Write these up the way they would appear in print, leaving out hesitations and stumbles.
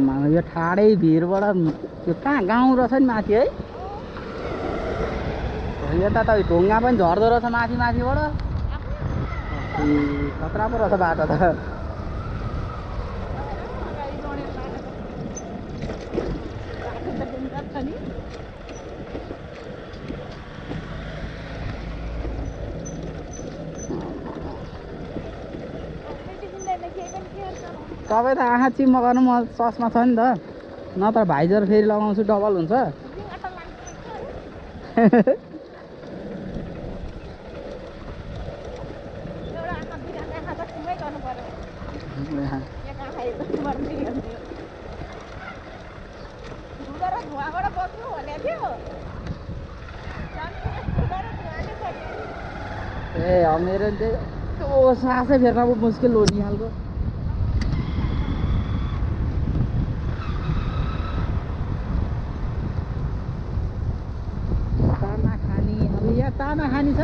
आमा यो ठाडै भिरबाट त्यो कहाँ गाउँ रहेछ नि माथि है यता त ढुङ्गा पनि झर्दो रहेछ माथि माथिबाट खतरा पो रहेछ बाटो त तपाईँ त आँखा चिम्म गर्नु म चस्मा छ नि त नत्र भाइजर फेरि लगाउँछु डबल हुन्छ ए मेरो त्यो सासै फेर्न अब मुस्किल हो नि खालको तामा खानी अब यहाँ तामा खानी छ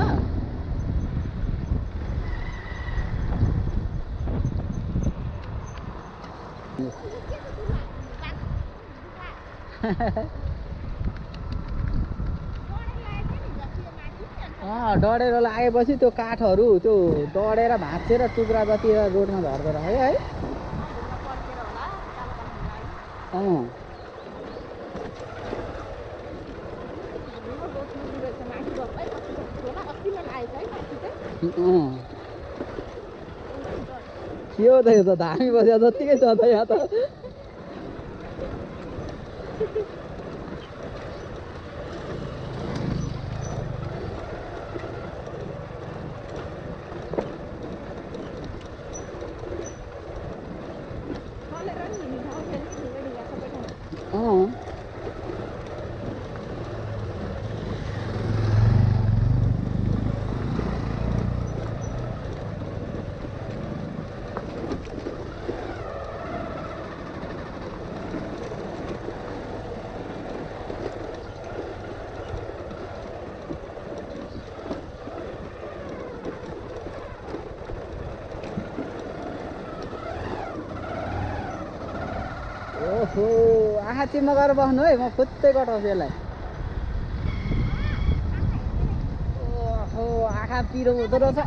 डढेर लागेपछि त्यो काठहरू त्यो डढेर भाँचेर टुक्रा जति रोडमा झर्दो रहेछ है के हो त यो त धामी बस्या जत्तिकै छ त यहाँ त ओहो आँखा चिम्म गरेर बस्नु है म खुत्तै कटाउँछु यसलाई ओहो आँखा पिरो हुँदो रहेछ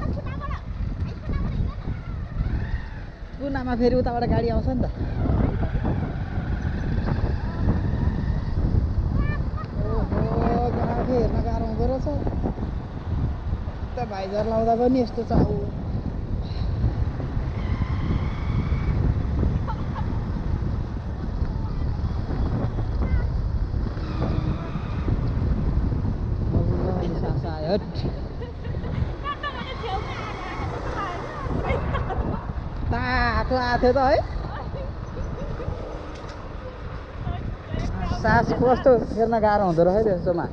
कुनामा फेरि उताबाट गाडी आउँछ नि त ओहो गाडी हेर्न गाह्रो हुँदो रहेछ त भाइजर लाउँदा पनि यस्तो छ तातो आएको थियो त है सास कस्तो फेर्न गाह्रो हुँदो रहेछ त्यसोमा